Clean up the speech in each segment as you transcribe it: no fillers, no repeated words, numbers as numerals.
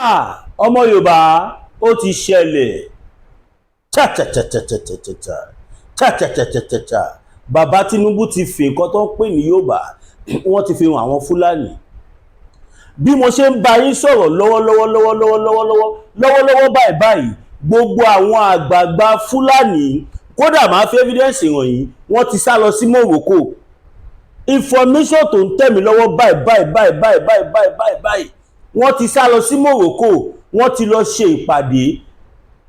Ah, ọmọ Yorùbá, ó ti ṣẹlẹ̀ chachachachachachacha chachachachachacha. Bàbá Tinubu ti fi nǹkan tó ń pè ní Yorùbá, wọ́n ti fi hàn àwọn Fúlàní. Bí mo ṣe ń bá yín sọ̀rọ̀ lọ́wọ́lọ́wọ́ lọ́wọ́lọ́wọ́ lọ́wọ́lọ́wọ́ lọ́wọ́lọ́wọ́ báyìí báyìí, gbogbo àwọn àgbààgbà Fúlàní, kódà máa fi evidence hàn yín, wọ́n ti sá lọ sí Morocco. Information tó ń tẹ̀ mí lọ́wọ́ báyìí báyìí báyìí báyìí báyìí báyìí báyìí báyìí, wọ́n ti sá lọ sí Morocco, wọ́n ti lọ ṣe ìpàdé.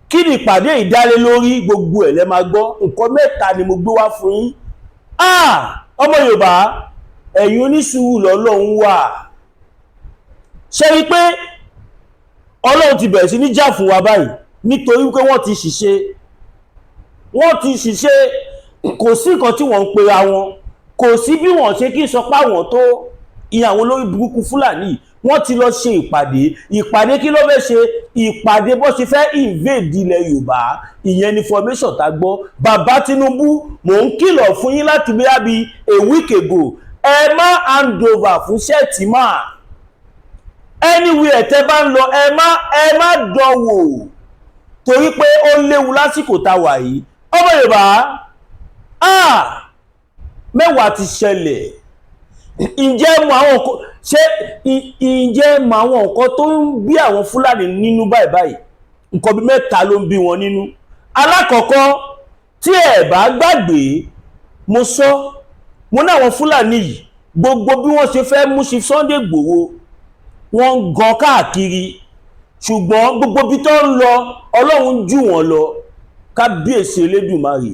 Kí ni ìpàdé ìdálé lórí? Gbogbo ẹ̀ lẹ́ máa gbọ́. Nǹkan mẹ́ta ni mo gbé wá fún yín. Ah, ọmọ Yorùbá, ẹ̀yin onísùúrù lọ́lọ́run wà. Ṣe rí pé Ọlọ́run ti bẹ̀rẹ̀ sí ní jà fún wa báyìí, nítorí pé wọ́n ti ṣìṣe, wọ́n ti ṣìṣe. Kò sí nǹkan tí wọ́n ń pera wọn, kò sí bí wọ́n ṣe kí n sọ pé àwọn tó ìyẹn àwọn olórí burúkú Fúlàní. Wọ́n ti lọ ṣe ìpàdé. Ìpàdé kí ló fẹ́ ṣe? Ìpàdé bó ṣe fẹ́ invade ilẹ̀ Yorùbá. Ìyẹn ni information tá gbọ́. Bàbá Tinubu, mò ń kìlọ̀ fún yín láti bí a week ago, ẹ má hand over fún Shettima. Anywhere tẹ́ bá ń lọ, ẹ má dánwò, torí pé ó léwu lásìkò tá wà yìí. Ọmọ Yorùbá, ah, mẹ́wàá ti ṣẹlẹ̀. Ǹjẹ́ mọ àwọn nǹkan ṣé ǹjẹ́ mọ àwọn nǹkan tó ń bí àwọn Fúlàní nínú báyìí báyìí? Nǹkan bí mẹ́ta ló ń bí wọn nínú. Alákọ̀ọ́kọ́, tí ẹ bá gbàgbé, mo sọ, mo ní àwọn Fúlàní yìí, gbogbo bí wọ́n ṣe fẹ́ mú Chief Sunday Igboho, wọ́n ń gan káàkiri, ṣùgbọ́n gbogbo bí tó ń lọ, Ọlọ́run jù wọ́n lọ. Kábíyèsí Elédùmarè,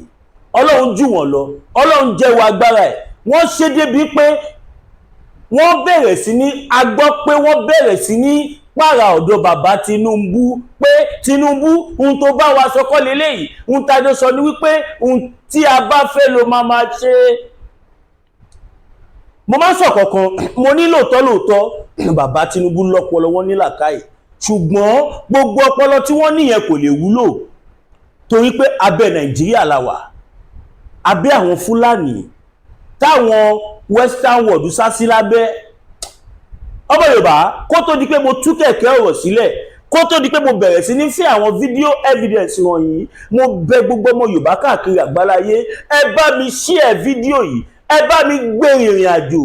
Ọlọ́run jù wọ́n lọ, Ọlọ́run jẹ́wọ́ agbára ẹ̀. Wọ́n ṣe débi pé wọ́n bẹ̀rẹ̀ sí ní, a gbọ́ pé wọ́n bẹ̀rẹ̀ sí ní pààrà ọ̀dọ̀ bàbá Tinubu pé, "Tinubu, ohun tó bá wa sọ kọ́ leléyìí. Ohun tá a jọ sọ ni wípé ohun tí a bá fẹ́ ló máa máa ṣe." Mo máa ń sọ kankan, mo ní lóòótọ́ lóòótọ́, bàbá Tinubu lọ́pọlọ, wọn ní làákàyè, ṣùgbọ́n gbogbo ọpọlọ tí wọ́n níyẹn kò lè wúlò, torí pé abẹ́ Nàìjíríà la wà, abẹ́ àwọn Fúlàní táwọn Western world sá sí lábẹ́. Ọmọ Yorùbá, kó tó di pé mo tú kẹ̀kẹ́ ọ̀rọ̀ sílẹ̀, kó tó di pé mo bẹ̀rẹ̀ sí ní fi àwọn video evidence wọ̀nyí, mo bẹ̀ gbogbo ọmọ Yorùbá káàkiri àgbáláyé, ẹ bá mi share fídíò yìí, ẹ bá mi gbé ìrìn àjò.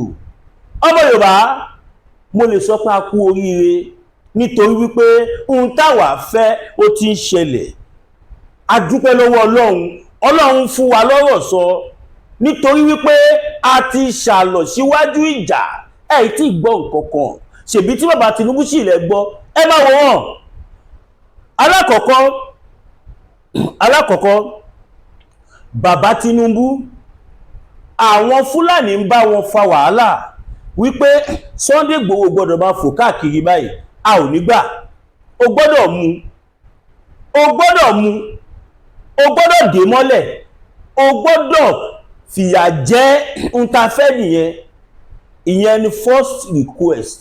Ọmọ Yorùbá, mo lè sọ pé a kú oríire, nítorí wípé ohun táwa fẹ́, ó ti ń ṣẹlẹ̀. A dúpẹ́ lọ́wọ́ Ọlọ́run. Ọlọ́run fún wa lọ́rọ̀ sọ, nítorí wípé a ti ṣàlọ̀ síwájú ìjà. Ẹ tí gbọ́ nǹkan kan, ṣèbí tí bàbá Tinubu sì lẹ gbọ́, ẹ má wò wọ́n. Alákọ̀ọ́kọ́, bàbá Tinubu, àwọn Fúlàní ń bá wọn fa wàhálà wípé Sunday Igboho gbọ́dọ̀ máa fò káàkiri báyìí, a ò ní gbà, o gbọ́dọ̀ mú, o gbọ́dọ̀ mú, o gbọ́dọ̀ dè mọ́lẹ̀, o gbọ́dọ̀ fìyà jẹ. Ń ta fẹ́ nìyẹn. Ìyẹn ni first request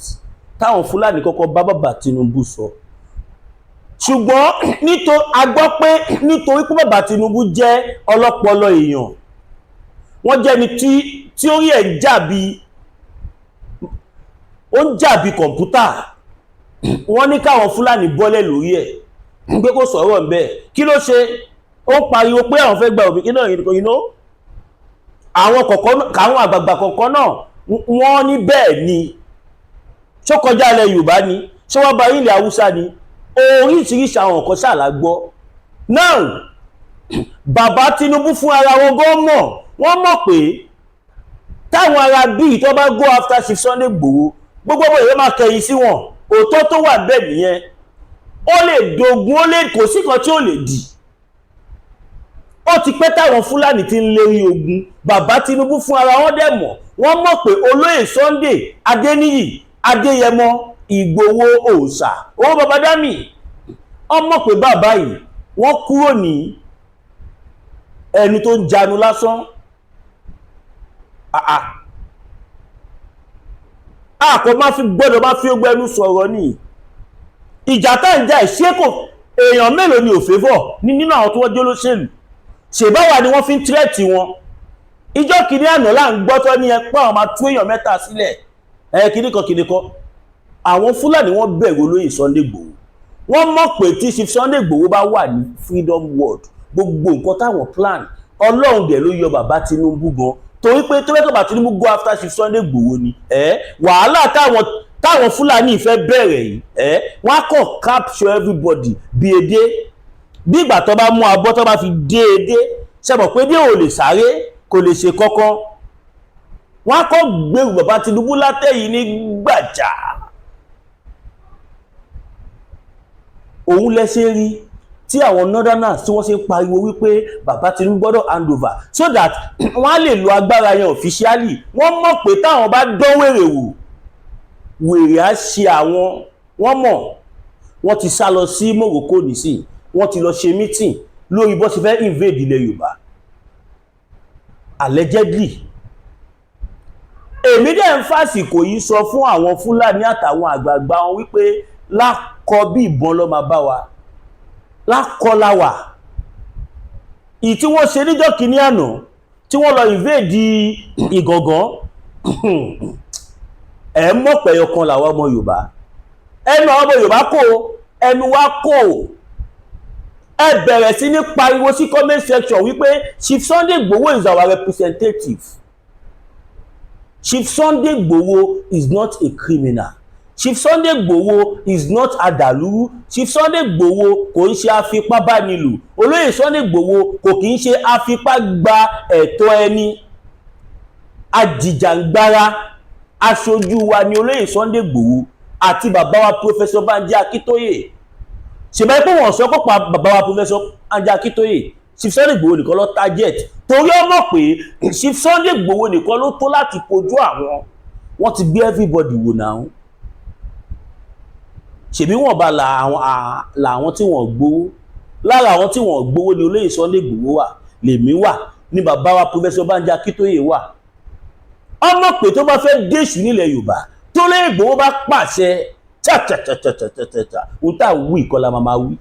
táwọn Fúlàní kọ́kọ́ bá bàbá Tinubu sọ. Ṣùgbọ́n nítorí a gbọ́ pé nítorí pé bàbá Tinubu jẹ́ ọlọ́pọlọ èèyàn, wọ́n jẹ́ ni tí ó rí ẹ̀ ń jà bí ó ń jà bí kọ̀ǹpútà, wọ́n ní káwọn Fúlàní bọ́lẹ̀ lórí ẹ̀ pé kó sọ̀rọ̀ ń bẹ́ẹ̀. Kí ló ṣe? Ó ń pariwo pé àwọn fẹ́ gba òbí kí náà yìí, àwọn kọ̀ọ̀kan, àwọn àgbààgbà kọ̀ọ̀kan náà, wọ́n ní bẹ́ẹ̀ ni. Ṣó kọjá ilẹ̀ Yorùbá ni? Ṣé wọ́n bá ilẹ̀ Haúsá ni? Oríṣiríṣi àwọn nǹkan ṣàlá gbọ́. Now, bàbá Tinubu fún ara wọn gan mọ̀, wọ́n mọ̀ pé táwọn ará bíi tó bá go after Chief Sunday Igboho, gbogbo ọmọ èèyàn máa kẹ̀yìn sí wọn. Òótọ́ tó wà bẹ́ẹ̀ nìyẹn. Ó lè dogun, ó lè, kò sí kan tí ó lè dì. Ó ti pẹ́ táwọn Fúlàní ti ń lérí ogun. Bàbá Tinubu fún ara wọn dẹ̀ mọ̀, wọ́n mọ̀ pé olóyè Sunday Adéníyì Adéyẹmọ Ìgbòho òòṣà owó bàbá dámì, wọ́n mọ̀ pé bàbá yìí, wọ́n kúrò ní ẹni tó ń janu lásán. Àà àkọ́ máa fi gbọ́dọ̀ máa fi ogbó ẹnu sọ̀rọ̀ ní ìjà tá ń jà. Ṣé kò èèyàn mélòó ni ò favour ní nínú àwọn tó wọ́n jẹ́ olóṣèlú? Ṣèbáwá ni wọ́n fi ń threat wọn. Ìjọ kìíní àná là ń gbọ́ tọ́ ní ẹ pé àwọn máa tú èèyàn mẹ́ta sílẹ̀, ẹ kìíní kan kìíní kan. Àwọn Fúlàní, wọ́n bẹ̀rù olóyè Sunday Igboho. Wọ́n mọ̀ pé tí Chief Sunday Igboho bá wà ní freedom world, gbogbo nǹkan táwọn plan, Ọlọ́run dẹ̀ ló yọ bàbá Tinubu gan, torí pé tó bẹ́ẹ̀ tó bá Tinubu go after Chief Sunday Igboho ni ẹ wàhálà táwọn Fúlàní fẹ́ bẹ̀rẹ̀ yìí, ẹ wọ́n á kàn capture everybody bí edé. Bí ìgbà tó bá mú abọ́ tó bá fi dé edé, ṣe mọ̀ pé dé ò lè sáré, kò lè ṣe kankan. Wọ́n á kàn gbèrú bàbá Tinubu látẹ̀yìn ní gbàjà. Òun lẹ́sẹ̀ rí tí àwọn northerners tí wọ́n ṣe ń pariwo wípé bàbá Tinubu gbọ́dọ̀ hand over so that wọ́n á lè lo agbára yẹn officially. Wọ́n mọ̀ pé táwọn bá dán wèrè wò, wèrè á ṣe àwọn. Wọ́n mọ̀. Wọ́n ti sá lọ sí Morocco nísìn, wọ́n ti lọ ṣe meeting lórí bó ṣe fẹ́ invade ilẹ̀ Yorùbá allegedly. Èmi dẹ̀ ń fàsìkò yìí sọ fún àwọn Fúlàní àtàwọn àgbààgbà wọn wípé lákọ bí ìbọn ló máa bá wa, lákọláwà. Ìyí tí wọ́n ṣe níjọ́ kìíní àná tí wọ́n lọ invade Ìgàngán, ẹ̀ mọ̀ pẹ̀yọ kan làwọn ọmọ Yorùbá. Ẹnu àwọn ọmọ Yorùbá kò, ẹnu wa kò. Ẹ bẹ̀rẹ̀ sí ní pariwo sí comment section wípé Chief Sunday Igboho is our representative. Chief Sunday Igboho is not a criminal. Chief Sunday Igboho is not adàlúrú. Chief Sunday Igboho kò ń ṣe afipábánilò. Olóyè Sunday Igboho kò kì í ṣe afipá gba ẹ̀tọ́ ẹni. Ajìjàngbara aṣojú wa ni olóyè Sunday Igboho àti bàbá wa Professor Banji Akíntóyè. Ṣèbáyé pé wọ́n sọ pé pa bàbá wa Professor Banji Akíntóyè, Chief Sunday Igboho nìkan ló target, torí ó mọ̀ pé Chief Sunday Igboho nìkan ló tó láti kojú àwọn. Wọ́n ti gbé everybody wò náà. Ṣèbí wọ́n bá làwọn tí wọ́n gbowó, lára àwọn tí wọ́n gbowó ni olóyè Sunday Igboho wà, lèmi wà, ní bàbá wa Professor Banji Akíntóyè wà. Ọmọ pé tó bá fẹ́ déṣù nílẹ̀ Yorùbá, tó lè Ìgbòho bá pàṣẹ tàtàtàtàtàtà, ohun tá à ń wí ìkọlà máa wí,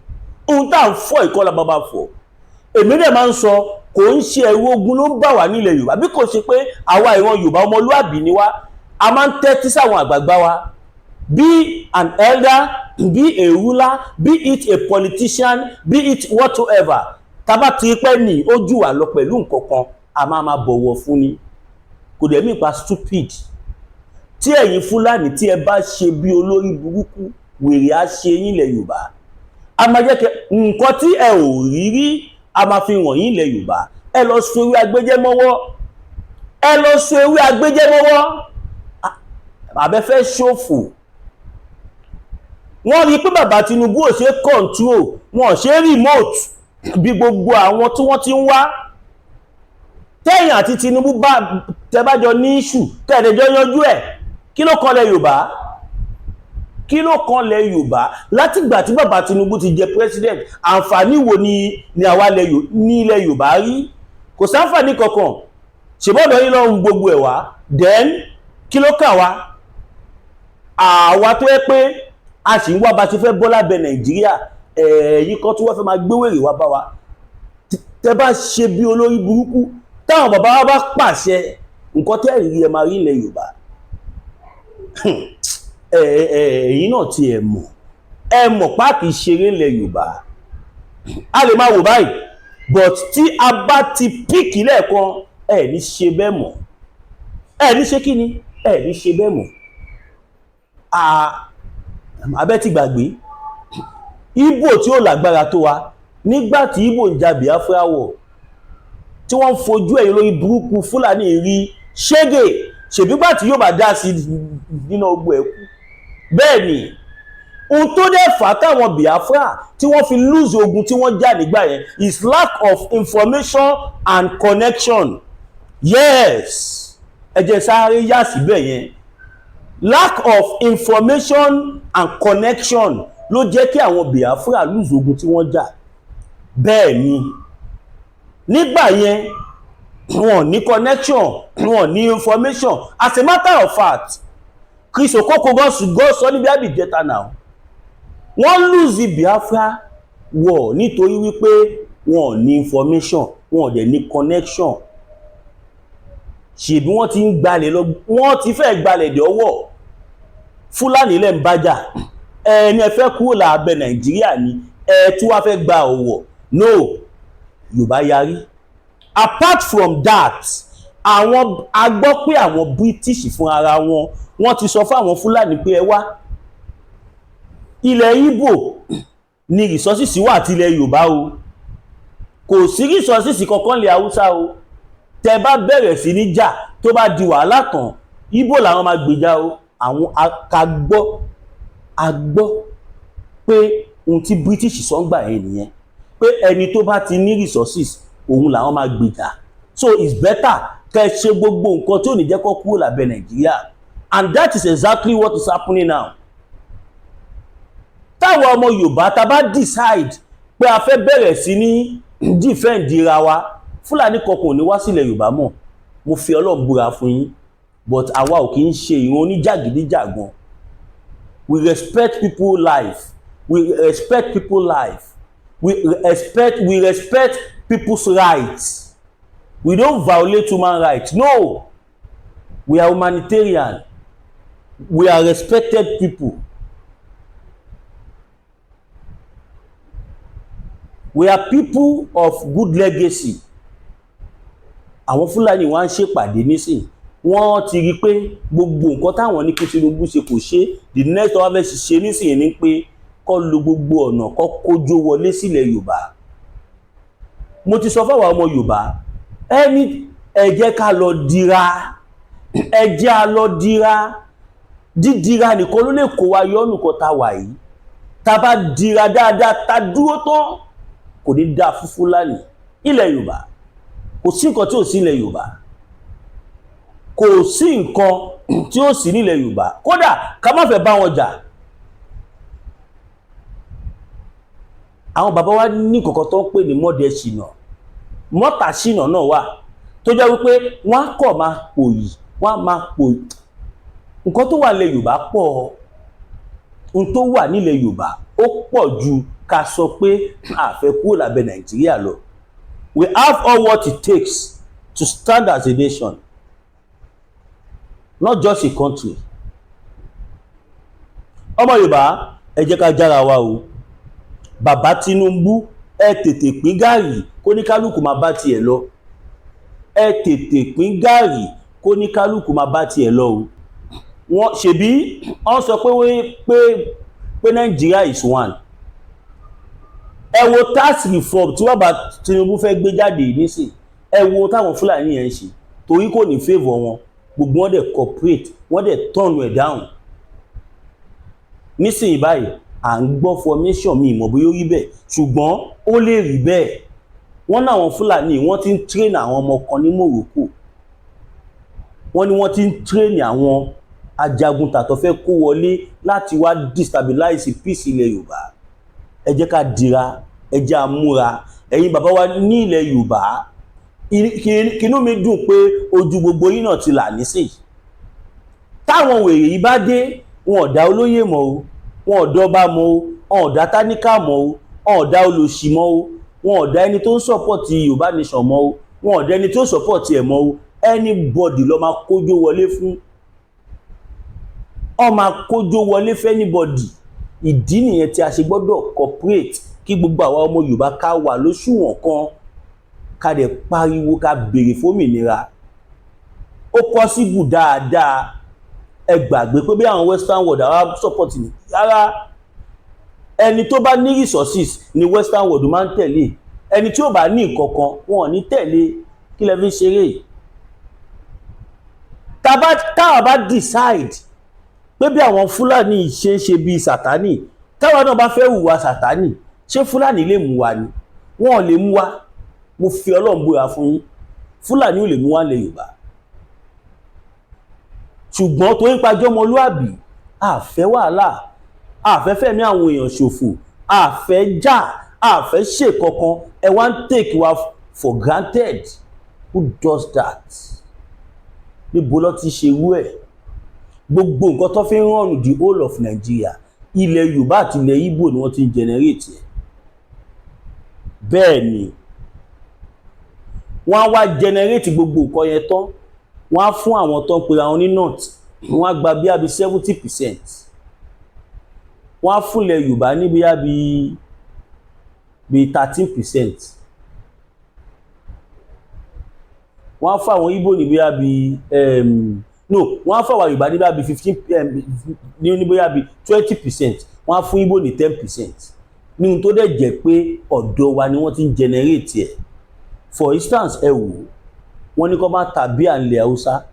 ohun tá à ń fọ́ ìkọlà máa fọ́. Èmi dẹ̀ máa ń sọ, kò ń ṣe ẹ̀rù ogun ló ń bà wá nílẹ̀ Yorùbá, bí kò ṣe pé àwa ìran Yorùbá, ọmọlúàbí ni wá. A máa ń tẹ́tí sáwọn àgbààgbà wa. Be an elder, be a ruler, be it a politician, be it whatsoever, tábà ti pẹ́ ní ojú wa lọ pẹ̀lú nǹkan kan, a máa máa bọ̀wọ̀ fún ni. Kò dẹ̀ mí pa stupid. Tí ẹ̀yin Fúlàní, tí ẹ bá ṣe bí olórí burúkú, wèrè á ṣe yín ilẹ̀ Yorùbá. A máa jẹ́ kẹ́ nǹkan tí ẹ ò rí rí, a máa fi wọ̀nyí ilẹ̀ Yorùbá. Ẹ lọ so ewé agbéjẹ́mọ́wọ́, ẹ lọ so ewé agbéjẹ́mọ́wọ́, àbẹ́fẹ́ ṣòfò. Wọ́n rí i pé bàbá Tinubu ò ṣe control, wọn ò ṣe remote bí gbogbo àwọn tí wọ́n ti ń wá. Tẹ́yìn àti Tinubu bá tẹ́bájọ ní issue, tẹ́ẹ̀dẹ̀jọ́ yanjú ẹ̀. Kí ló kan lẹ̀ Yorùbá? Kí ló kan lẹ̀ Yorùbá? Látìgbà tí bàbá Tinubu ti jẹ president, àǹfààní wo ni àwa ní ilẹ̀ Yorùbá rí? Kò sáǹfààní kankan. Ṣèbọ́dọ̀ yín lọ́run gbogbo ẹ̀ wá. Then kí ló kà wá, àwa tó yẹ pé a sì ń wá bá ṣe fẹ́ bọ́ lábẹ́ Nàìjíríà? Ẹ̀yìn kan tí wọ́n fẹ́ máa gbé wèrè wá bá wa. Tẹ́ bá ṣe bí olórí burúkú, táwọn bàbá wa bá pàṣẹ, nǹkan tẹ́ rí ẹ máa rí ilẹ̀ Yorùbá. Ẹ̀yin náà ti ẹ̀ mọ̀, ẹ mọ̀ páàkì ṣeré ilẹ̀ Yorùbá. A lè máa wò báyìí, but tí a bá ti pick lẹ́ẹ̀kan, ẹ ní ṣe bẹ́ẹ̀ mọ̀. Ẹ ní ṣe kí ni? Ẹ ní ṣe bẹ́ẹ̀ mọ̀. Abẹ́ ti gbàgbé Ìgbò tí ó lágbára tó wa nígbà tí Ìgbò ń ja Biafra war, tí wọ́n ń fojú ẹ̀yìn lórí burúkú Fúlàní rí ṣégè. Ṣèbígbà tí yóò bá dá sí nínú ogun ẹ̀kú bẹ́ẹ̀ ni. Ohun tó dẹ̀ fà táwọn Biafra tí wọ́n fi lose ogun tí wọ́n jà nígbà yẹn is lack of information and connection. Yes, ẹ jẹ́ sáré yà síbẹ̀ yẹn. Lack of information and connection ló jẹ́ kí àwọn Biafra lose ogun tí wọ́n jà. Bẹ́ẹ̀ ni, nígbà yẹn, wọn ní connection, wọn ní information. As a matter of fact, Chris Okoko gan sọ níbi àbíjẹta náà, wọ́n lose Biafra war nítorí wípé wọn ò ní information, wọn ò dẹ̀ ní connection. Ṣèbí wọ́n ti ń gbalẹ̀ lọ, wọ́n ti fẹ́ gbalẹ̀ dé ọwọ́ Fúlàní lẹ́ ń bájà. Ẹni ẹ fẹ́ kúrò lábẹ́ Nàìjíríà ni ẹ tún wá fẹ́ gba ọ̀wọ̀? No, Yorùbá yarí. Apart from that, àwọn a gbọ́ pé àwọn British fún ara wọn, wọ́n ti sọ fún àwọn Fúlàní pé ẹ wá, ilẹ̀ Ìgbò ni resources wà àti ilẹ̀ Yorùbá o. Kò sí resources kankan lẹ̀ Haúsá o. Tẹ bá bẹ̀rẹ̀ sí ní jà, tó bá di wàhálà tán, Ìgbò làwọn máa gbèjà o. Àwọn akagbọ́ a gbọ́ pé ohun tí British sọ ń gbà yẹn nìyẹn, pé ẹni tó bá ti ní resources, òun làwọn máa gbèjà. So it's better kẹ́ ṣe gbogbo nǹkan tí ò ní jẹ́ kó kúrò lábẹ́ Nàìjíríà, and that is exactly what is happening now. Táwọn ọmọ Yorùbá tá bá decide pé a fẹ́ bẹ̀rẹ̀ sí ní defend ra wa, Fúlàní kankan ò ní wá sílẹ̀ Yorùbá mọ́. Mo fi Ọlọ́run búra fún yín. But àwa ò kì í ṣe ìran oníjàgídíjàgan. We respect people life, we respect people life, we respect people's rights. We don't violate human rights, no. We are humanitarian, we are respected people. We are people of good legacy. Àwọn Fúlàní wá ń ṣèpàdé nísìn. Wọ́n ti rí i pé gbogbo nǹkan táwọn ní kí Tinubu ṣe, kò ṣe. The next one fẹ́ ṣe nísìnyí ni pé kó lo gbogbo ọ̀nà kó kójó wọlé sílẹ̀ Yorùbá. Mo ti sọ fáwọn ọmọ Yorùbá ẹni, ẹ jẹ́ ká lọ dira, ẹ jẹ́ á lọ dira. Dídira nìkan ló lè kó wa yọ́nù kan tá wà yìí. Tá bá dira dáadáa, tá dúró tán, kò ní dáa fún Fúlàní ilẹ̀ Yorùbá. Kò sí nǹkan tí ò sí ilẹ̀ Yorùbá, kò sí nǹkan tí ó sí nílẹ̀ Yorùbá. Kódà ká má fẹ́ bá wọn jà, àwọn bàbá wa ní kọ̀kọ́ tó ń pè ní mọ́dẹ ṣìnà, mọ́tà ṣìnà náà wà, tó jẹ́ wípé wọ́n á kọ̀ máa pòyì, wọ́n á máa pòyì. Nǹkan tó wà nílẹ̀ Yorùbá pọ̀. Ohun tó wà nílẹ̀ Yorùbá ó pọ̀ ju ká sọ pé a fẹ́ kúrò lábẹ́ Nàìjíríà lọ. We have all what it takes to stand as a nation, not just a country. Ọmọ Yorùbá, ẹ jẹ́ ká jára wa o. Bàbá Tinubu, ẹ tètè pín gààrí kó ní kálukú máa bá tiẹ̀ lọ. Ẹ tètè pín gààrí kó ní kálukú máa bá tiẹ̀ lọ o. Wọ́n ṣebí wọ́n sọ pé Nàìjíríà is one. Ẹ wo tax reform tí bàbá Tinubu fẹ́ gbé jáde nísìn. Ẹ wo táwọn Fúlàní yẹn ń ṣe, torí kò ní favour wọn. Gbogbo wọn dẹ̀ cooperate, wọ́n dẹ̀ turn ẹ̀ down. Nísìnyí báyìí, à ń gbọ́ formation mi, ìmọ̀ bóyá ó rí bẹ́ẹ̀, ṣùgbọ́n ó lè rí bẹ́ẹ̀. Wọ́n náà àwọn Fúlàní, wọ́n ti ń train àwọn ọmọ kan ní Morocco. Wọ́n ní wọ́n ti ń train àwọn ajagunta tó fẹ́ kó wọlé láti wá destabilize peace ilẹ̀ Yorùbá. Ẹ jẹ́ ká dira, ẹ jẹ́ àmúra. Ẹ̀yin bàbá wa ní ilẹ̀ Yorùbá, kínú mi dùn pé ojú gbogbo yín náà ti là nísìnyí. Táwọn wèrè yìí bá dé, wọn ò dá olóyè mọ́ o, wọn ò dọ́ba mọ́ o, wọn ò dá táníkà mọ́ o, wọn ò dá olòṣì mọ́ o, wọn ò dá ẹni tó ń support Yorùbá nation mọ́ o, wọn ò dá ẹni tó ń support ẹ̀ mọ́ o. Anybody ló máa kójó wọlé fún, ọ máa kójó wọlé fún anybody. Ìdí nìyẹn tí a ṣe gbọ́dọ̀ cooperate, kí gbogbo àwa ọmọ Yorùbá ká wà lóṣùwọ̀n kan, ká dẹ̀ pariwo, ká béèrè fómìnira. Ó possible dáadáa. Ẹ gbàgbé pé bí àwọn western world àwa support ni rárá. Ẹni tó bá ní resources ni western world máa ń tẹ̀lé. Ẹni tí ó bá ní nǹkan kan, wọn ò ní tẹ̀lé. Kí lẹ fi ń ṣeré? Táwa bá decide pé bí àwọn Fúlàní ṣe ń ṣe bíi Sátánì, táwa náà bá fẹ́ hùwà Sátánì, ṣé Fúlàní lè mú wa ni? Wọn ò lè mú wa. Mo fi Ọlọ́run búra fún yín, Fúlàní ò lè mú wa lè Yorùbá. Ṣùgbọ́n torí pajọ́ ọmọlúàbí, àfẹ́ wàhálà, àfẹ́ fẹ̀mí àwọn èèyàn ṣòfò, àfẹ́ jà, àfẹ́ ṣe kankan, ẹ wá ń take wa for granted. Who does that? Níbo ló ti ṣe irú ẹ̀? Gbogbo nǹkan tó fi ń run the whole of Nigeria, ilẹ̀ Yorùbá àti ilẹ̀ Igbo ni wọ́n ti ń generate ẹ̀. Bẹ́ẹ̀ ni wọ́n á wá generate gbogbo nǹkan yẹn tán, wọ́n á fún àwọn tó ń pera wọn ní north, wọ́n á gba bí abi 70%. Wọ́n á fúnlẹ̀ Yorùbá ní bóyá bíi 13%. Wọ́n á fún àwọn Ìgbò ní bóyá bíi no, wọ́n á fún àwọn Yorùbá ní bóyá bíi 15, ní bóyá bíi 20%. Wọ́n á fún Ìgbò ní 10%, ní ohun tó dẹ̀ jẹ́ pé ọ̀dọ̀ wa ni wọ́n ti ń generate ẹ̀. For instance, ẹ wò ó, wọ́n ní kó má ta bíà ńlẹ̀ Haúsá,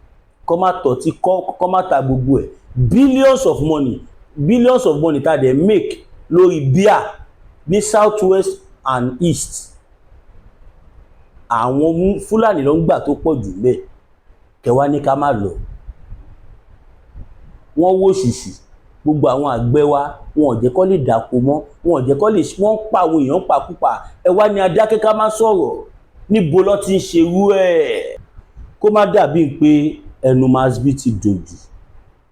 kó má tọ̀tí, kó má ta gbogbo ẹ̀. Billions of money, billions of money tá a dẹ̀ make lórí bíà ní South West and East, àwọn Fúlàní ló ń gbà tó pọ̀ jù ńbẹ̀. Kẹwàá ní ká má lọ, wọ́n wó ṣùṣù gbogbo àwọn àgbẹ̀ wa, wọn ò jẹ́ kó lè dáko mọ́, wọn ò jẹ́ kó lè, wọ́n ń pa àwọn èèyàn pakúpa. Ẹ wá ní adákẹ́, ká má sọ̀rọ̀. Níbo ló ti ń ṣerú ẹ̀? Kó má dàbí pé ẹnu Masbi ti dùn jù,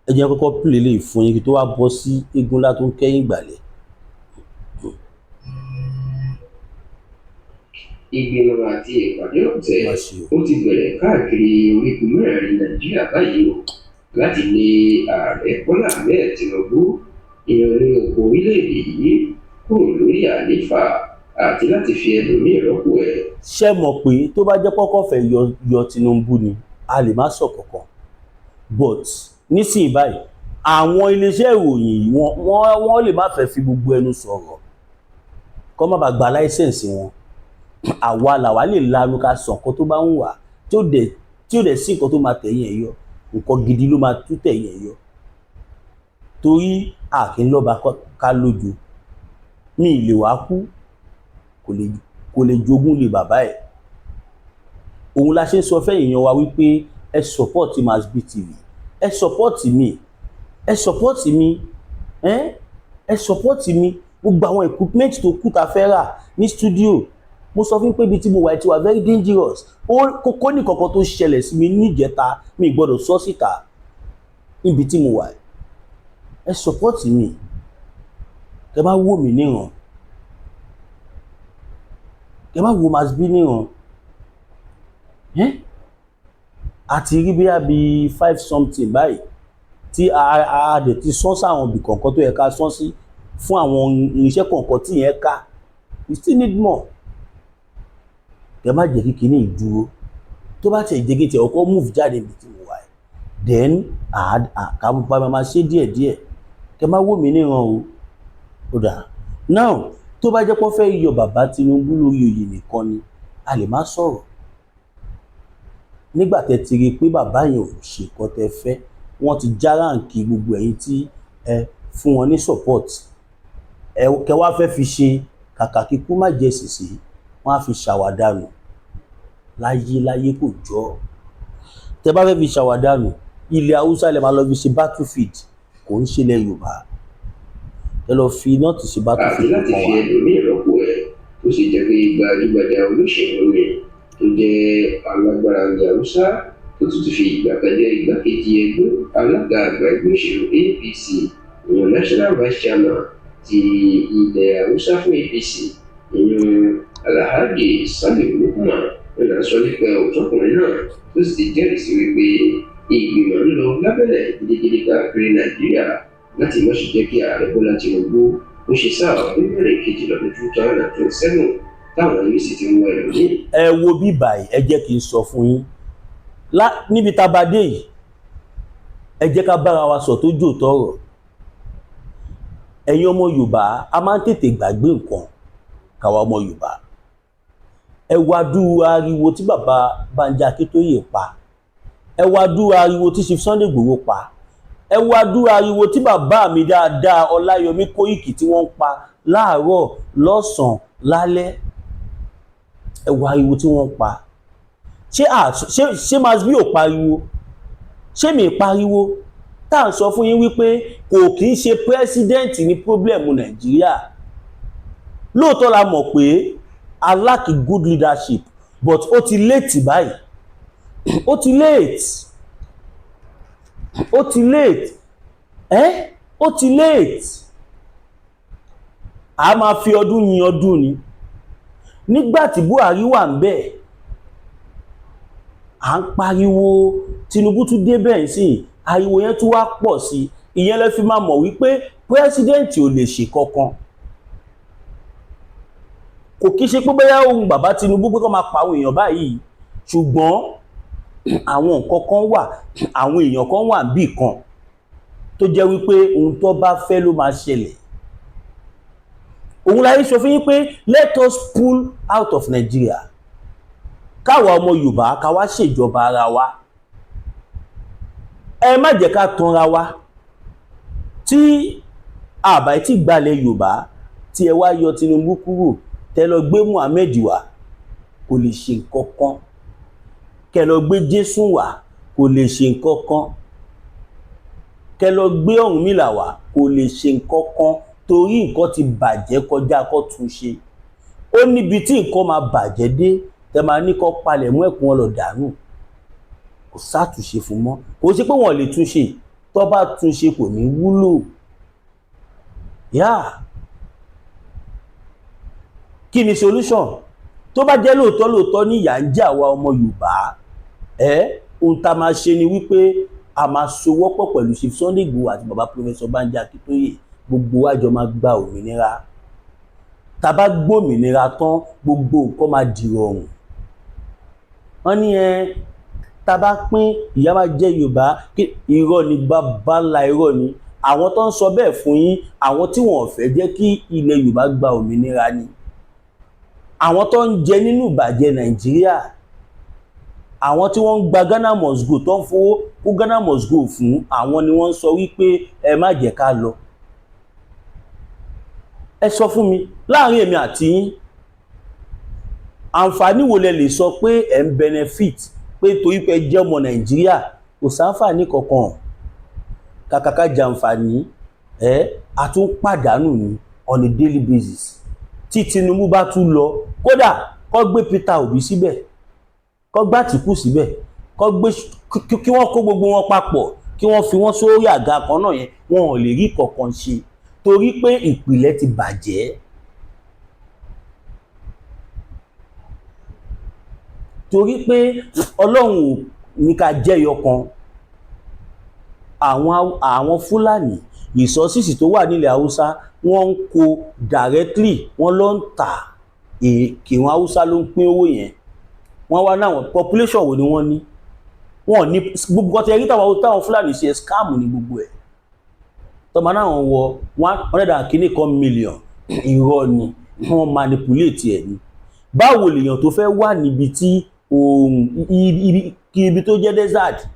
ẹ jẹ́ kọ́kọ́ play lè fún yín kí tó wá bọ́ sí eégún ńlá tó ń kẹ́yìn ìgbàlẹ̀. Ìgbìmọ̀ àti ìpàdé ọ̀tẹ̀ Má ṣe o. ó ti bẹ̀rẹ̀ káàkiri orígun mẹ́rẹ̀ẹ̀rin Nàìjíríà báyìí o, láti lé Ààrẹ Bọ́lá Ahmed Tinubu, ìyẹn olórí oko orílẹ̀-èdè yìí, kúrò lórí àlééfà àti láti fi ẹlòmíì rọ́pò ẹ̀. Ṣé mọ̀ pé tó bá jẹ́ kọ́kọ́ fẹ́ yọ Tinubu ni, a lè má sọ kankan, but nísìnyí báyìí, àwọn iléeṣẹ́ ìròyìn yìí, wọ́n lè má fẹ́ fi gbogbo ẹnu sọ̀rọ̀ kọ́ má bàa gba license wọn. Àwa làwa lè lanu ká sọ nǹkan tó bá ń wà, tí ó dẹ̀ sí nǹkan tó máa tẹ̀yìn ẹ̀ yọ. Nǹkan gidi ló máa tú tẹ̀yìn ẹ̀ yọ, torí a kì í lọ́ba ká lójo. Mi ì lè wá kú, kò lè jogún lé bàbá ẹ̀. Òun la ṣe ń sọ fẹ́yìn èèyàn wa wípé ẹ support Masbi TV, ẹ support mi, ẹ support mi, ẹ ẹ support mi. Gbogbo àwọn equipment tó kù tá fẹ́ rà ní studio, mo sọ fún pé ibi tí mo wà ti wà very dangerous. Ó kókó ní kankan tó ṣẹlẹ̀ sí mi níjẹta, mi gbọ́dọ̀ sọ síta níbi tí mo wà. Ẹ support mi, kẹ má wò mí níran, kẹ má wo Masbi níran. Ẹ́ àti rí bíyà bíi five something báyìí tí a dẹ̀ ti sán sáwọn ibì kọ̀ọ̀kan tó yẹ ká sán sí fún àwọn irinṣẹ́ kọ̀ọ̀kan tí yẹn ká. We still need more. Kẹ má jẹ́ kí kinní ìdúró. Tó bá tiẹ̀ jẹ́ kí tiẹ̀ ọkọ̀ move jáde níbi tí mo wà yìí, then ká bá máa ṣe díẹ̀díẹ̀. Kẹ má wò mí níran o. Ó dà now, tó bá jẹ́ pé wọ́n fẹ́ yọ bàbá Tinubu lórí oyè nìkan ni, a lè má sọ̀rọ̀. Nígbà tẹ́ ti rí i pé bàbá yẹn ò ṣe nǹkan tẹ́ fẹ́, wọ́n ti já rank gbogbo ẹ̀yin tí ẹ fún wọn ní support. Ẹ kẹ wá fẹ́ fi ṣe kàkà kíkú má jẹ sìsì, wọ́n á fi ṣàwàdànù. Láyé láyé, kò jọ. Tẹ́ bá fẹ́ fi ṣàwàdànù, ilẹ̀ Haúsá lè máa lọ fi ṣe battlefield, kò ń ṣe ilẹ̀ Yorùbá. Ẹ lọ fi north ṣe àti battlefield láti kan fi wá. ẹlòmíì rọ́pò ẹ̀, tó sì jẹ́ pé gbajúgbajà olóṣèlú ni, tó jẹ́ alágbára ilẹ̀ Haúsá, tó tún ti fi ìgbà kan jẹ́ igbákejì ẹgbẹ́ alága àgbà ẹgbẹ́ òṣèlú APC, ìyẹn national vice chairman ti ilẹ̀ Haúsá fún APC, ìyẹn Alhaji Saliu Lukman ń là ń sọ nípa òtọ́kùnrin náà, tó sì ti jẹ́rìí sí wípé ìgbìmọ̀ ń lọ lábẹ́lẹ̀ gidigidi káàkiri Nàìjíríà láti má ṣe jẹ́ kí Ààrẹ Bọ́lá Tinubu ó ṣe sáà ọdún mẹ́rin kejì lọ́dún 2027, táwọn yóò sì ti ń wá ẹlòmíì. Ẹ wo bí báyìí, ẹ jẹ́ kí n sọ fún yín níbi tá a bá dé yìí, ẹ jẹ́ ká bára wa sọ tó jò tọrọ. Ẹ̀yin ọmọ Yorùbá, a máa ń tètè gbàgbé nǹkan. Káwa ọmọ Yorùbá, ẹ wá dúró ariwo tí bàbá Bánjí Akíntóyè pa, ẹ wá dúró ariwo tí Chief Sunday Igboho pa, ẹ wá dúró ariwo tí bàbá mi dáadáa Ọláyọmí Kóìkì tí wọ́n ń pa láàárọ̀, lọ́sàn-án, lálẹ́. Ẹ wá ariwo tí wọ́n ń pa. Ṣé à ṣé ṣé Masbi ò pariwo? Ṣé mi pariwo tá à ń sọ fún yín wípé kò kì í ṣe president ní problem Nàìjíríà? Lóòótọ́ la mọ̀ pé a lack good leadership, but ó ti late báyìí. Ó ti late, ó ti late, ẹ́ ó ti late. A máa fi ọdún yin ọdún ni. Nígbà tí Buhari wà ń bẹ̀, à ń pariwo. Tinubu tún débẹ̀ sí, ariwo yẹn tún wá pọ̀ sí. Ìyẹn lẹ fi máa mọ̀ wípé president ò lè ṣe kankan. Kò kí ṣe pé bóyá ohun bàbá Tinubu pé kó máa pa àwọn èèyàn báyìí, ṣùgbọ́n àwọn nǹkan kan wà, àwọn èèyàn kan wà níbì kan tó jẹ́ wípé ohun tó bá fẹ́ ló máa ṣẹlẹ̀. Òun láyé sọ fún yín pé let us pull out of Nigeria, káwa ọmọ Yorùbá ká wá ṣèjọba ara wa. Ẹ má jẹ́ ká tanra wa. Tí àbá tí gbalẹ̀ Yorùbá, tí ẹ wá yọ Tinubu kúrò, tẹ lọ gbé Muhammed wá, kò lè ṣe nǹkan kan. Kẹ lọ gbé Jésù wá, kò lè ṣe nǹkan kan. Kẹ lọ gbé Ọ̀rúnmìlà wá, kò lè ṣe nǹkan kan, torí nǹkan ti bàjẹ́ kọjá kó tún ṣe. Ó níbi tí nǹkan máa bàjẹ́ dé, tẹ máa ní kó palẹ̀ mọ́ ẹ̀kún wọn lọ dànù, kò sátúnṣe fún mọ́. Kò sí pé wọ́n lè túnṣe, tó bá túnṣe kò ní wúlò yá. Kí ni solution? Tó bá jẹ́ lóòótọ́ lóòótọ́ ní ìyà ń jẹ àwa ọmọ Yorùbá ẹ, ohun tá a máa ṣe ni wípé a máa sowọ́pọ̀ pẹ̀lú Chief Sunday Igboho àti baba Professor Banji Akintoye. Gbogbo wa jọ máa gba òmìnira. Tá a bá gbòmìnira tán, gbogbo nǹkan máa dìrọ̀rùn. Wọ́n ní ẹ tá a bá pín, ìyà máa jẹ Yorùbá. Irọ́ ni, bàbá ńlá irọ́ ni. Àwọn tó ń sọ bẹ́ẹ̀ fún yín, àwọn tí wọ́n fẹ́ jẹ́ kí ilẹ̀ Yorùbá gba òmìnira ni, àwọn tó ń jẹ nínú ìbàjẹ́ Nàìjíríà, àwọn tí wọ́n ń gba Ghana must go, tó ń fowó kó Ghana must go fún àwọn ni wọ́n ń sọ wípé ẹ má jẹ́ ká lọ. Ẹ sọ fún mi, láàrin èmi àti yín, àǹfààní wo lẹ lè sọ pé ẹ ń benefit pé torí pé ẹ jẹ́ ọmọ Nàìjíríà? Kò sáǹfààní kankan. Kàkàkà jàǹfààní ẹ, a tún pàdánù ní on a daily basis. Tí Tinubu bá tún lọ, kódà kó gbé Peter Obi síbẹ̀, kó gbé Àtìkù síbẹ̀, kó gbé kí wọ́n kó gbogbo wọn papọ̀, kí wọ́n fi wọ́n sórí àga kan náà yẹn, wọn ò lè rí kankan ṣe, torí pé ìpìlẹ̀ ti bàjẹ́. Torí pé Ọlọ́run ò ní ká jẹ́yọ kan. Àwọn Fúlàní, resources tó wà nílẹ̀ Haúsá, wọ́n ń kó directly, wọ́n lọ ń tà. Èkìrun Haúsá ló ń pín owó yẹn. Wọ́n wá náwọn population wo ni wọ́n ní? Wọ́n ní gbogbo ọtí ẹ̀rí táwọn Fúlàní ṣe, scam ní gbogbo ẹ̀. Tọ́mọ náà wọ 100 and kìíní kan million, irọ́ ni, wọ́n manipulate ẹ̀ ni. Báwo lèèyàn tó fẹ́ wà níbi tí oòrùn, ibi tó jẹ́ desert,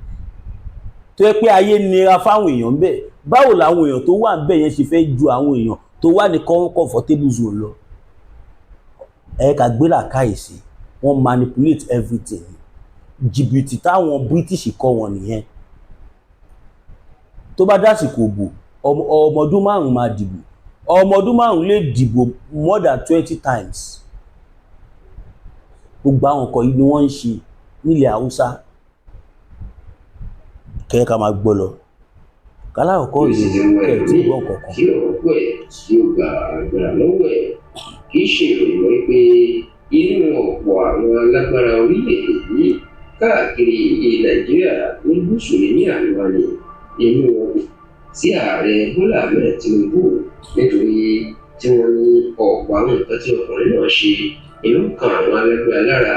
tó yẹ pé ayé nira fáwọn èèyàn bẹ́ẹ̀, báwo làwọn èèyàn tó wà níbẹ̀ yẹn ṣe fẹ́ ju àwọn èèyàn tó wà ní comfortable zone lọ? Ẹ ká gbé làákàyè sí. Wọ́n manipulate everything. Jìbìtì táwọn British kọ́ wọn nìyẹn. Tó bá dásìkò òbò, ọmọ ọdún 5 máa dìbò. Ọmọ ọdún 5 lè dìbò more than 20 times. Gbogbo àwọn nǹkan yìí ni wọ́n ń ṣe nílẹ̀ Haúsá. Kẹ́ ká máa gbọ́ lọ kálákọ̀ọ́kọ́ rèé, kẹ́ ẹ̀ tí gbọ́ kankan. Tí ọ̀rọ̀ pẹ̀ tí ó gba agbára lọ́wọ́ ẹ̀, kì í ṣe ìròyìn wípé inú ọ̀pọ̀ àwọn alágbára orílẹ̀-èdè yìí káàkiri ilẹ̀ Nàìjíríà ní gúúsù ní ní àríwá ni inú wọn sí ààrẹ Bọ́lá Ahmed Tinubu, nítorí tí wọ́n ní ọ̀pọ̀ àwọn nǹkan tí ọkùnrin náà ṣe inú kan àwọn alágbára lára.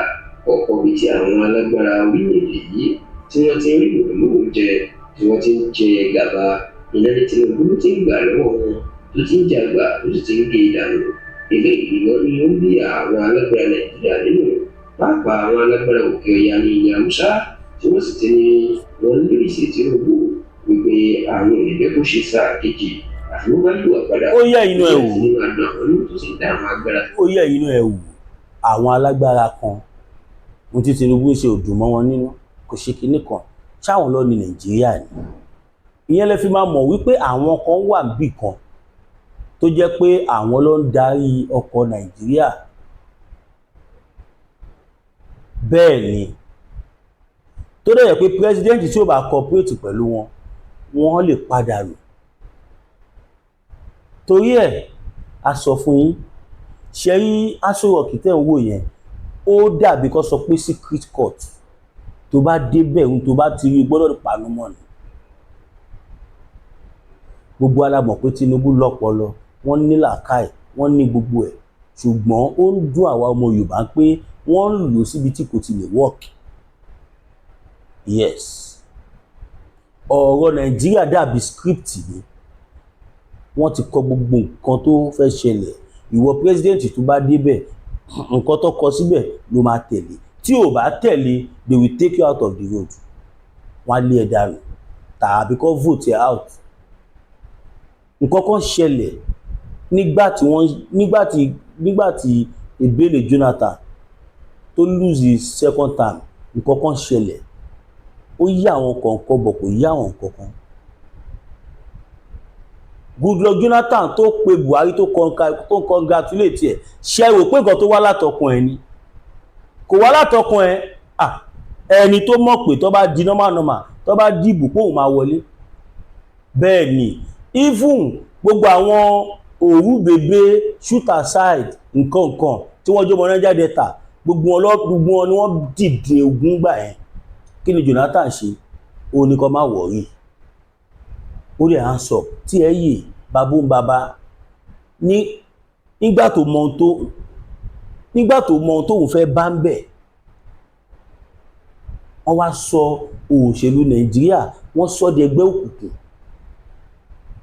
Ọ̀pọ̀ bíi ti àwọn alágbára orílẹ̀-èdè yìí tí wọ́n ti ń rí mùdùnmúdùn jẹ, tí wọ́n ti ń jẹ gàba iná ní Tinubu ló ti ń gbà lọ́wọ́ wọn, tó ti ń jàgbà, tó sì ti ń gé e dànù. Eléyìí lọ ni ó ń bí àwọn alágbára Nàìjíríà nínú, pàápàá àwọn alágbára òkè ọya ní ilẹ̀ Haúsá, tí wọ́n sì ti ní wọ́n lérí sí Tinubu wípé àwọn ò ní fẹ́ kó ṣe sáà kejì àfi wọ́n bá yíwà padà. Ó yẹ inú ẹ wò. Nínú àdùn àwọn nínú tó sì ń dá àwọn agbára. Ó yẹ inú ẹ wò. Àwọn alágbára kan, ohun tí Tinubu ń ṣe ò dùn mọ́ wọn nínú, kò ṣe kinní kan ṣáwọn lọ ní Nàìjíríà ni. Ìyẹn lè fi máa mọ̀ wípé àwọn kan wà níbì kan tó jẹ́ pé àwọn ló ń darí ọkọ̀ Nàìjíríà. Bẹ́ẹ̀ ni, tó dẹ̀ yẹ pé president tí ó bá cooperate pẹ̀lú wọn, wọ́n lè padà nù. Torí ẹ̀ a sọ fún yín, ṣe rí Aso Rock tẹ̀ ń wò yẹn, ó dàbí kó sọ pé secret court. Tó bá débẹ̀, ohun tó bá ti rí gbọ́dọ̀ panu mọ́ ni. Gbogbo wa la mọ̀ pé Tinubu lọ́pọlọ, wọ́n ní làákàyè, wọ́n ní gbogbo ẹ̀, ṣùgbọ́n ó ń dùn àwa ọmọ Yorùbá pé wọ́n ń lò síbi tí kò ti lè work. Yes, ọ̀rọ̀ Nàìjíríà dàbí script ni. Wọ́n ti kọ gbogbo nǹkan tó fẹ́ ṣẹlẹ̀. Ìwọ president tó bá débẹ̀, nǹkan tó kọ síbẹ̀ ló máa tẹ̀lé. Tí ò bá tẹ̀lé, they will take you out of the road. Wọ́n á lé ẹ dànù tàbí kó vote ẹ out. Nǹkan kan ṣẹlẹ̀ nígbà tí wọ́n nígbà tí Ebele Jonathan tó lose his second term. Nǹkan kan ṣẹlẹ̀, ó yí àwọn kọ̀ọ̀kan bọ̀, kò yí àwọn kọ̀ọ̀kan. Goodluck Jonathan tó pe Buhari, tó congratulate ẹ̀, ṣe rò pé nǹkan tó wá látọkàn ẹ̀ ni? Kò wá látọkàn ẹ̀. Ẹni tó mọ̀ pé tó bá di normal normal, tó bá dìbò pé òun máa wọlé. Bẹ́ẹ̀ ni, even gbogbo àwọn òwú bèbè shoot aside, nǹkan nǹkan tí wọ́n jọmọ Niger Delta, gbogbo wọn lọ, gbogbo wọn ni wọ́n dìde ogun gbà yẹn. Kí ni Jonathan ṣe? Ó ní kó má worry. Ó lè à ń sọ tí ẹ yè babó ń baba ní nígbà tó mọ ohun tóun fẹ́ bá ń bẹ̀. Wọ́n wá sọ òṣèlú Nàìjíríà, wọ́n sọ di ẹgbẹ́ òkùnkùn,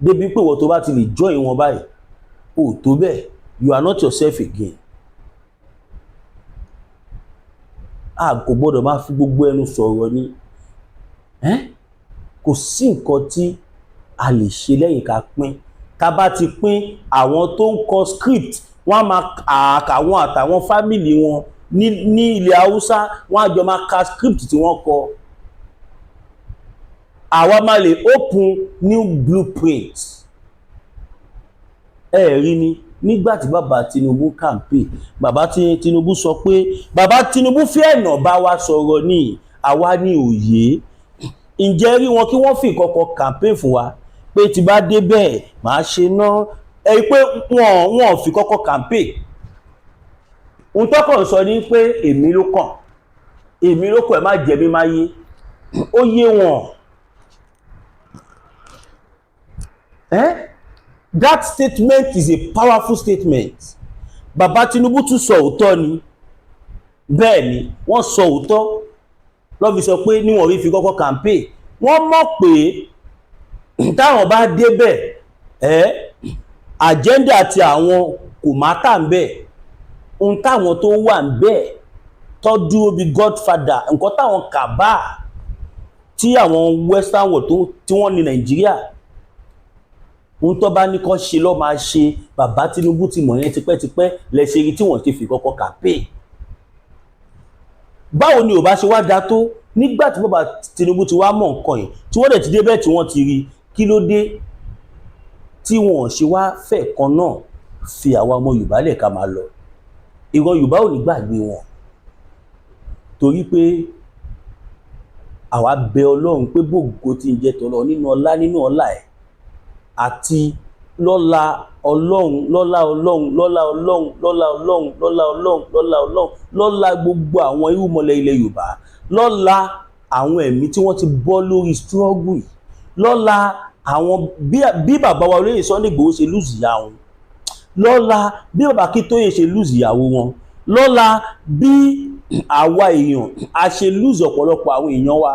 débi pé ìwọ tó bá ti lè join wọn báyìí, ò tó bẹ́ẹ̀, you are not yourself again. A kò gbọ́dọ̀ máa fi gbogbo ẹnu sọ̀rọ̀ ni. Kò sí nǹkan tí a lè ṣe lẹ́yìn ká pín. Tá bá ti pín, àwọn tó ń kọ script, wọ́n á máa àtàwọn àtàwọn family wọn ní ilẹ̀ Haúsá, wọ́n á jọ máa ka script tí wọ́n kọ. Àwa máa lè open new blueprint. Ẹ rí ni nígbà tí bàbá Tinubu campaign, bàbá Tinubu sọ pé bàbá Tinubu fi ẹ̀nà bá wa sọ̀rọ̀ ní àwa ní òye. Ǹjẹ́ rí wọn kí wọ́n fi kọ́kọ́ campaign fún wa pé tí bá dé bẹ́ẹ̀, màá ṣe ná ẹ rí pé wọ́n fi kọ́kọ́ campaign? Ohun tọ́kàn sọ ni pé èmi ló kàn, èmi ló kàn, ẹ má jẹ mí má yé. Ó yé wọn. Eh? That statement is a powerful statement. Bàbá Tinubu tún sọ òótọ́ ni. Bẹ́ẹ̀ ni, wọ́n sọ òótọ́ lọ́ fi sọ pé níwọ̀n rí fi kọ́kọ́ campaign. Wọ́n mọ̀ pé táwọn bá débẹ̀ ẹ́, agenda ti àwọn kò má tà ń bẹ̀. Ohun táwọn tó wà ń bẹ̀ tó dúró bí godfather, nǹkan táwọn kàbá tí àwọn western world tí wọ́n ní Nàìjíríà, ohun tó bá ní kó ṣe lọ́ máa ṣe. Bàbá Tinubu ti mọ̀ yẹn tipẹ́tipẹ́. Lẹ́sẹ̀ rí tí wọ́n ti fi kọ́kọ́ campaign. Báwo ni ò bá ṣe wá da tó nígbà tí bàbá Tinubu ti wá mọ̀ nǹkan yìí, tí wọ́n dẹ̀ ti débẹ̀, tí wọ́n ti rí, kí ló dé tí wọ́n ṣe wá fẹ́ kan náà fi àwa ọmọ Yorùbá lẹ̀ ká máa lọ? Ìran Yorùbá ò ní gbàgbé wọn, torí pé àwa bẹ Ọlọ́run pé bògo tí ń jẹ́ tọ́lọ́ nínú ọlá ẹ̀ àti lọ́lá Ọlọ́run, lọ́lá Ọlọ́run, lọ́lá Ọlọ́run, lọ́lá Ọlọ́run, lọ́lá Ọlọ́run, lọ́lá Ọlọ́run, lọ́lá gbogbo àwọn irúnmọlẹ̀ ilẹ̀ Yorùbá, lọ́lá àwọn ẹ̀mí tí wọ́n ti bọ́ lórí struggle yìí, lọ́lá àwọn bí bàbá wa olóyè Sunday Igboho ṣe lose ìyá wọn, lọ́lá bí bàbá Akíntóyè ṣe lose ìyàwó wọn, lọ́lá bí àwa èèyàn a ṣe lose ọ̀pọ̀lọpọ̀ àwọn èèyàn wa,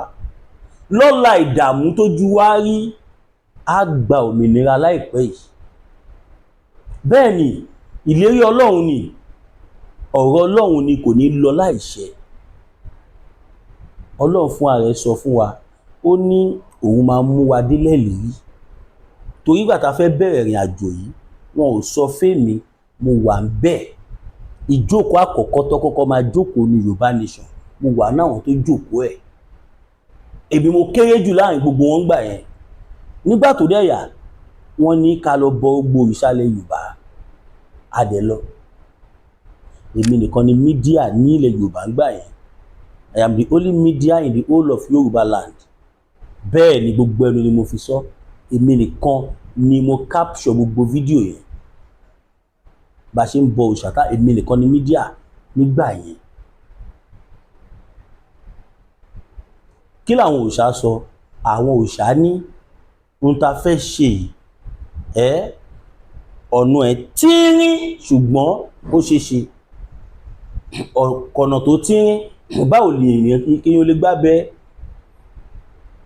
lọ́lá ìdààmú tójú wa rí, á gba òmìnira láìpẹ́ yìí. Bẹ́ẹ̀ ni, ìlérí Ọlọ́run ni, ọ̀rọ̀ Ọlọ́run ni, kò ní lọ láìṣẹ. Ọlọ́run fún ara rẹ̀ sọ fún wa, ó ní òun máa mú wa délẹ̀ lérí, torí ìgbà tá a fẹ́ bẹ̀rẹ̀ ìrìn àjò yìí, wọn ò sọ fẹ́mi, mo wà ń bẹ̀. Ìjókòó àkọ́kọ́ tó kọ́kọ́ máa jókòó ní Yorùbá Nation, mo wà náwọn tó jókòó ẹ̀. Èmi mo kéré jù láàrin gbogbo wọn gbà yẹn. Nígbà tó dẹ̀ yà, wọ́n ní ká lọ bọ gbogbo ìsàlẹ̀ Yorùbá, a dẹ̀ lọ. Èmi nìkan ni media ní ilẹ̀ Yorùbá ń gbà yẹn. I am the only media in the whole of Yorùbá land. Bẹ́ẹ̀ ni, gbogbo ẹnu ni mo fi sọ. Èmi nìkan ni mo capture gbogbo fídíò yẹn bá a ṣe ń bọ òòṣà tá. Èmi nìkan ni media nígbà yẹn. Kí làwọn òòṣà sọ? Àwọn òòṣà ní ohun tá a fẹ́ ṣe yìí, Ẹ́ ọ̀nà ẹ̀ tínrín, ṣùgbọ́n ó ṣeé ṣe ọ̀nà tó tínrín, báwo lè èèyàn lè gbábẹ́?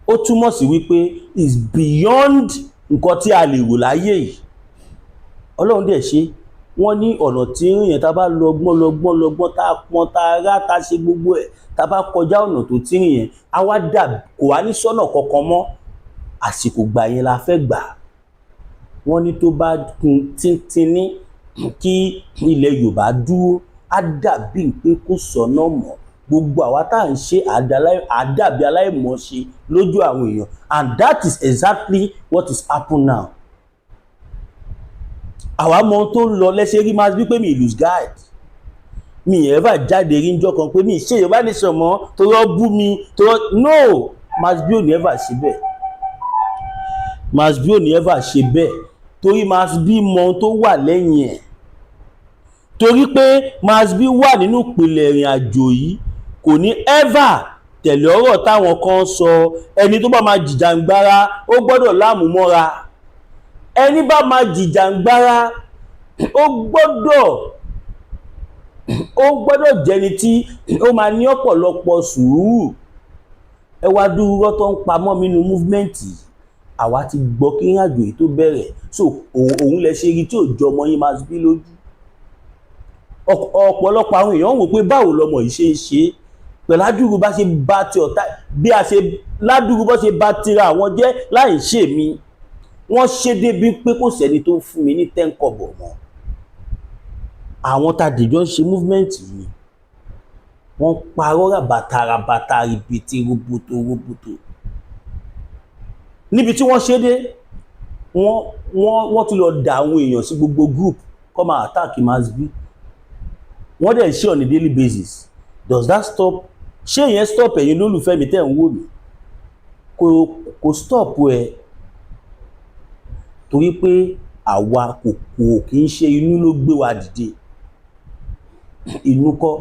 Ó túmọ̀ sí wípé is beyond nǹkan tí a lè rò láyé yìí. Ọlọ́run dẹ̀ ṣe, wọ́n ní ọ̀nà tínrín yẹn, tá a bá lọ́gbọ́n lọ́gbọ́n lọ́gbọ́n, tá a pọn, tá a rá, tá a ṣe gbogbo ẹ̀, tá a bá kọjá ọ̀nà tó tínrín yẹn, á wá dà, kò wá ní sọ́nà kankan mọ́. Àsìkò gbà yẹn la fẹ́ gbà. Wọ́n ní tó bá kun tíntínní kí ilẹ̀ Yorùbá dúró, á dàbí pé kò sọ́nà mọ́. Gbogbo àwa tá à ń ṣe àdàbí aláìmọ̀ọ́ṣe lójú àwọn èèyàn, and that is exactly what is happen now. Àwa mọ ohun tó ń lọ lẹ́sẹ̀ rí máa bí pé mi lose guide. Mi ever jáde rí njọ́ kan pé mi ṣe Yorùbá Nation mọ́ torí ọ bú mi torí ọ. No, Masbi ò ní ever ṣe bẹ́ẹ̀. Masbi ò ní ever ṣe bẹ́ẹ̀, torí Masbi mọ ohun tó wà lẹ́yìn ẹ̀, torí pé Masbi wà nínú ìpìlẹ̀ ìrìn àjò yìí. Kò ní ever tẹ̀lé ọ̀rọ̀ táwọn kan sọ. Ẹni tó bá máa jìjàngbara, ó gbọ́dọ̀ láàmúmọ́ra. Ẹni bá máa jìjàngbara, ó gbọ́dọ̀ jẹni tí ó máa ní ọ̀pọ̀lọpọ̀ sùúrù. Ẹ wá dúró tó ń pamọ́ nínú movement. Àwa ti gbọ́ kí ìrìn àjò yìí tó bẹ̀rẹ̀, so òun lẹ ṣe rí tí ò jọ ọmọ yín Masbi lójú. Ọ̀pọ̀lọpọ̀ àwọn èèyàn wò pé báwo lọmọ yìí ṣe ń ṣe pẹ̀lú àdúrú bá ṣe bá ti ọ̀tá, bí a ṣe ládùúgbò bá ṣe bá tira àwọn jẹ́ láì ṣe mi. Wọ́n ṣe débi pé kò sẹ́ni tó ń fún mi ní 10 kọ́bọ̀ mọ́. Àwọn tá a dìjọ ń ṣe movement yìí, wọ́n parọ́ ràbàtà ràbàtà, rìbìtì roboto roboto níbi tí wọ́n ṣe dé. Wọ́n tún lọ da àwọn èèyàn sí gbogbo group kó máa attack Masbi. Wọ́n dẹ̀ ṣe on a daily basis. Does that stop? Ṣé ìyẹn stop ẹ̀yin lólùfẹ́ mi tẹ́ ń wò mí? Kò stop ẹ, torí pé àwa kò kì í ṣe inú ló gbé wa dìde. Inú kọ́,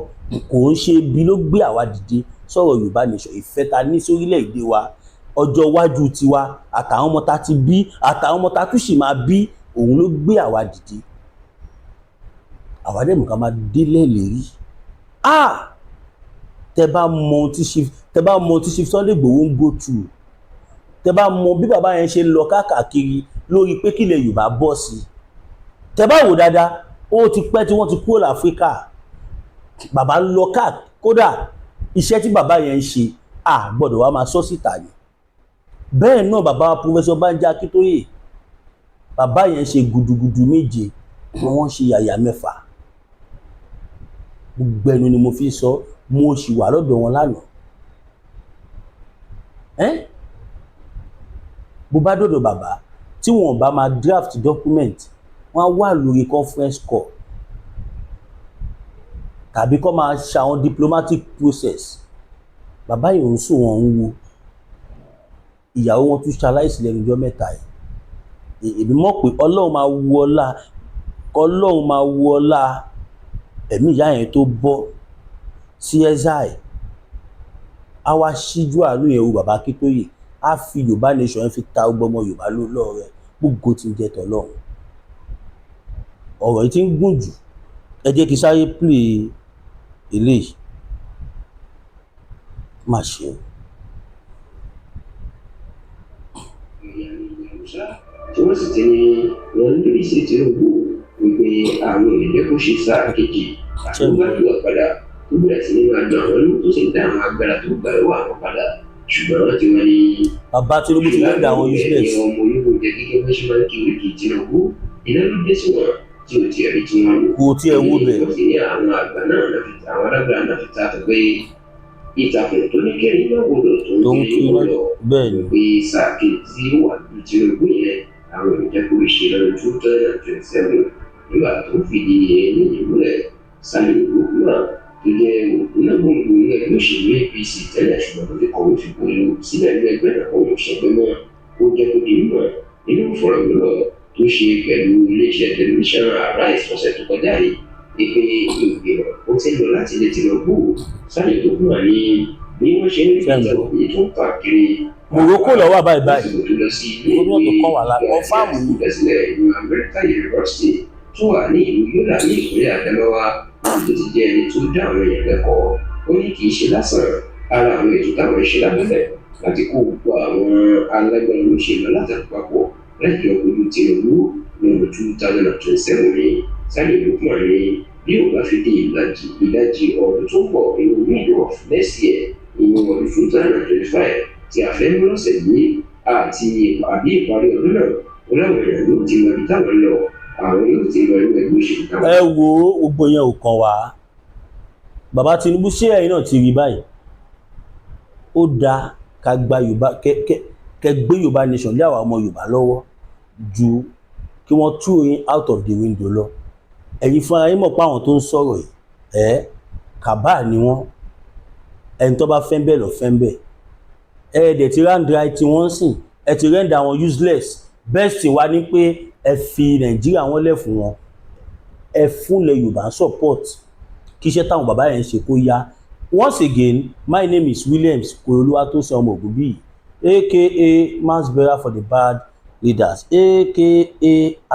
kò ń ṣe ibi ló gbé àwa dìde sọ̀rọ̀ Yorùbá Nation. Ìfẹ́ ta ní sórílẹ̀-èdè wa, ọjọ́ iwájú tiwa àtàwọn ọmọ ta ti bí, àtàwọn ọmọ ta tún sì máa bí, òun ló gbé àwa dìde. Àwa dẹ̀ mọ̀ ká máa délẹ̀ lérí. Ah, tẹ bá mọ ohun tí Chief Sunday Igboho ń go through, tẹ bá mọ bí bàbá yẹn ṣe ń lọ káàkiri lórí pé kílẹ̀ Yorùbá bọ́ sí, tẹ bá wò dáadáa, ó ti pẹ́ tí wọ́n ti kúrò láfíríkà. Bàbá ń lọ káàkiri. Kódà iṣẹ́ tí bàbá yẹn ń ṣe, à gbọ́dọ̀ wá máa sọ síta ni. Bẹ́ẹ̀ náà bàbá Professor Banji Akíntóyè, bàbá yẹn ṣe gudugudu méje, wọ́n ṣe yàyà mẹ́fà. Gbogbo ẹnu ni mo fi sọ. Mo sì wà lọ́dọ̀ wọn lánàá. Ẹ́ bó bá dọ̀dọ̀ bàbá, tí wọn bá máa draft document, wọ́n á wà lórí conference call tàbí kó máa ṣe àwọn diplomatic process. Bàbá yìí ń sùn, wọn ń wo ìyàwó wọn tún ṣaláìsí lẹ́nu ọjọ́ mẹ́ta yìí. Èmi mọ̀ pé Ọlọ́run máa wu ọlá ẹ̀mí ìyá yẹn tó bọ́ sí ẹ́sáì, á wá síjú àánú yẹn wo bàbá Akíntóyè, á fi Yorùbá Nation yẹn fi ta gbogbo ọmọ Yorùbá lọ́rẹ. Gbogbo tí ń jẹ́ tọ́lọ́run. Ọ̀rọ̀ yìí ti ń gùn jù. Ẹ jẹ́ kí sáré play eléyìí. Má ṣe o. Tí wọ́n sì ti ní wọ́n lórí sí Tinubu wípé àwọn èèyàn jẹ́ kó ṣe sáà kejì àti bá yíwà padà, tó bẹ̀rẹ̀ sí ní máa dùn àwọn inú, tó sì ń dá àwọn agbára tó gbà lọ́wọ́ àwọn padà, ṣùgbọ́n tí wọ́n ní. Bàbá Tinubu ti lẹ́dà àwọn useless. Ọmọ ológun jẹ gẹ́gẹ́ bó ṣe máa ń kí oríkì Tinubu, iná ló dé sí wọn tí ò tiẹ̀ rí tí wọ́n lò. Kò tiẹ̀ wo bẹ̀. Wọ́n sì ní àwọn àgbà náà, àwọn alágbára náà fi ta tó pé ìtàkùn tó ní kẹrin náà gbọdọ̀ tó ń kiri lọ. Bẹ́ẹ̀ ni. Pé sáà kejì tí ó wà ní Tinubu yẹn, àwọn èèyàn jẹ́ kó rí ṣe lọ́dún 2027. Nígbà tó fìdí eléyìí múlẹ̀, Sani Lukman, tó jẹ́ ògúnnágbòǹgbò ní ẹgbẹ́ òṣèlú APC tẹ́lẹ̀, ṣùgbọ́n tó ti kọ̀wé fipò sílẹ̀ ní ẹgbẹ́ náà, òun ṣẹgbẹ́ mọ́, ó jẹ́ kó di mímọ̀ nínú ìfọ̀rọ̀wérọ̀ tó ṣe pẹ̀lú iléeṣẹ́ tẹlifíṣàn Arise lọ́sẹ̀ tó kọjá yìí pé ìgbìmọ̀ ó ti ń lọ láti ilé Tinubu. Sani Lukman ní bí wọ́n ṣe ń rí Peter Obi tó ń káàkiri. Morocco ló wà báyìí báyìí. Lásìkò tó lọ sí ilé Gómìnà tó ìwé kàn wá la gíga tí confirm a ni. ti dásílẹ̀ ìlú Amẹ́ríkà University tó wà ní ìlú Yola ní ìpínlẹ̀ Adamawa, níbi tó ti jẹ́ ẹni tó dá àwọn èèyàn lẹ́kọ̀ọ́. Ó ní kì í ṣe lásán, ara àwọn ètò táwọn ń ṣe lábẹ́lẹ̀ láti kó gbogbo àwọn alágbára olóṣèlú alátakò papọ̀ láti jọ kojú Tinubu lọ́dún 2027 ní. Sani Lukman ní bí ó bá fi dé ìlàjì ọdún tó ń bọ̀, ìyẹn middle of next year, ìyẹn ọdún 2025 tí a fẹ́ mú lọ́sẹ̀ yìí àti àbí ìparí ọdún náà, ó láwọn èèyàn yóò ti mọ ibi táwọn ń lọ, àwọn yóò ti mọ irú ẹgbẹ́ òṣèlú táwọn. Ẹ wo, gbogbo yẹn ò kàn wá. Bàbá Tinubu, ṣé ẹ̀yin náà ti rí báyìí? Ó dáa ká gba Yorùbá, kẹ gbé Yorùbá nation lé àwọn ọmọ Yorùbá lọ́wọ́ ju kí wọ́n throw yín out of the window lọ. Ẹ̀yin fúnra yín mọ̀ pé àwọn tó ń sọ̀rọ̀ yìí ẹ̀ kàbá ni wọ́n. Ẹni tó bá fẹ́ bẹ́ẹ̀ lọ fẹ́ bẹ́ẹ̀. Ẹ dẹ̀ ti round right tí wọ́n ń sìn, ẹ ti render wọn useless. Best thing wá ní pé ẹ fi Nàìjíríà wọn lẹ̀ fún wọn, ẹ fúnlẹ̀ Yorùbá support kí iṣẹ́ táwọn bàbá yẹn ń ṣe kó yá. Once again, my name is Williams Olúwatósìn ọmọ Ògúnbíyì, aka mass bearer for the bad leaders, aka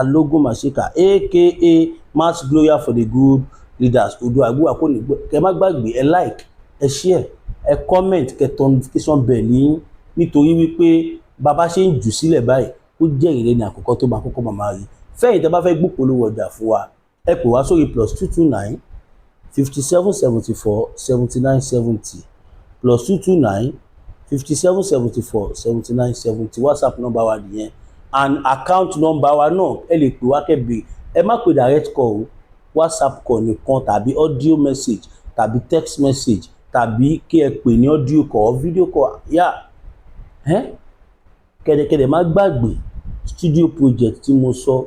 Alogun Masika, aka mass gloria for the good leaders. Odò àgbéwà kò ní gbẹ. Kẹ má gbàgbé, ẹ like, ẹ share, ẹ comment, kẹ turn notification bell ní, nítorí wípé bàbá ṣe ń jù sílẹ̀ báyìí, ó jẹ́ ìrẹ́ni ní àkọ́kọ́ tó máa kọ́kọ́ máa rí. Fẹ́yìn tẹ́ bá fẹ́ gbópolówó ọjà fún wa, ẹ pè wá sórí +229 57 74 79 70, +229 57 74 79 70. WhatsApp number wa nìyẹn, and account number wa náà, ẹ lè pè wá kẹ́bìrì. Ẹ má pè direct call o, WhatsApp call nìkan, tàbí audio message, tàbí text message, tàbí kí ẹ pè ní audio call or video call yá. Kẹ̀dẹ̀kẹ̀dẹ̀, má gbàgbé studio project tí mo sọ.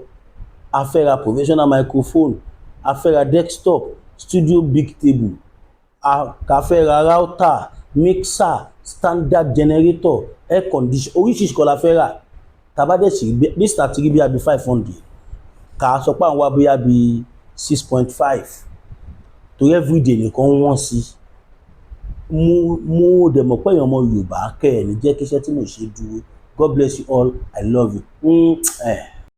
A fẹ́ ra professional microphone, a fẹ́ ra desktop studio, big table, a fẹ́ ra router, mixer, standard generator, air condition, oríṣiríṣi kan la fẹ́ rà. Tá bá dẹ̀ sì rí ní ti rí bí i 500, kà á sọ pé àwọn wá bóyá bí 6.5, torí everyday nìkan wọ́n sí. Mo dẹ̀ mọ̀ pé èèyàn ọmọ Yorùbá kẹ́ ẹ̀ ní jẹ́ kí iṣẹ́ tí mò ń ṣe dúró. God bless you all. I love you.